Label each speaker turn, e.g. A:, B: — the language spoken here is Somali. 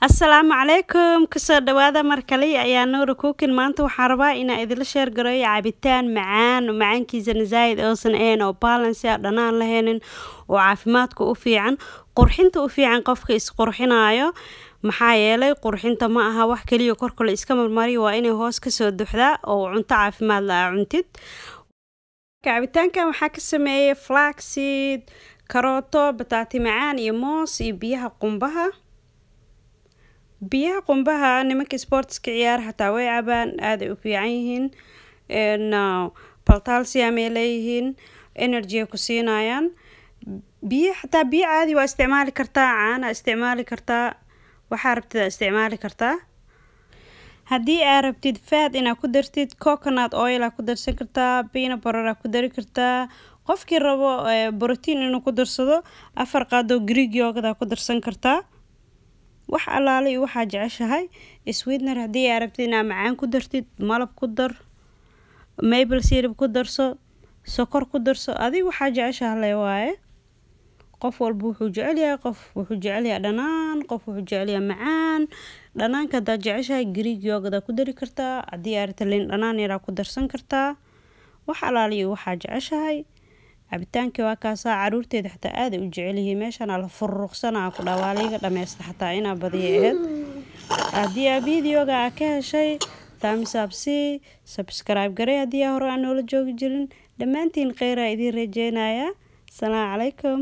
A: Asalaamu calaykum, kusoo dhawaada mar kale ayaa Nuura Cooking. Maanta waxaan rabaa inaan idinla share gareeyo cabitaan macaan, macaankiisana zaaid oosan ahayn, oo balance ah, dhanaan lahaynin, oo caafimaadka u fiican, qurxinta u fiican qofka isqurxinaayo. Maxaa yeelay, qurxinta ma aha wax kaliya korka la iska marmariyo, waa inay hoos kasoo duxdaa oo cunto caafimaad la aa cuntid. Cabitaankan waxaa ka sameeyey flaxseed, karooto, bataati macaan iyo moos iyo biyaha qumbaha. Biyaha qumbaha nimanka sportska ciyaar xataa way cabaan, aaday u fiican yihiin, potassium ay leeyihiin, energy ay ku siinayaan. Biyo xataa biyo caadi waa isticmaali kartaa, caana isticmaali kartaa, waxaa rabtid isticmaali kartaa. Haddii aa rabtid fat inaad ku dartid, coconut oil aa ku darsan kartaa, peanut butter aa ku dari kartaa. Qofkii rabo protein inuu ku darsado, 4 qaado Greek yogurt aa ku darsan kartaa. Wax allaale iyo waxaa jeceshahay. Sweetener haddii aa rabtid inaad macaan ku dartid, malab ku dar, maple syrup ku darso, sokor ku darso, adiga waxaa jeceshahay le waaye. Qof walba wuxuu jecel yahay, qof wuxuu jecel yahay dhanaan, qof wuxuu jecel yahay macaan. Dhanaanka haddaad jeceshahay, Greek yogurt aa ku dari kartaa. Haddii aa rabtid, liin dhanaan yaraa ku darsan kartaa. Wax allaale iyo waxaa jeceshahay. Cabitaankii waa kaasaa, caruurteeda xataa aaday u jecel yihiin. Meeshaan la furuqsanaa ku dhaa, waa liiga dhameysta xataa inaa badiya ahayd. Haddii aa videoga aa ka heshay, thumbs up sii, subscribe garay haddii aa hore aan noola joogi jirin. Dhammaantiin kheyraa idiin rajeynayaa. Asalaamu calaykum.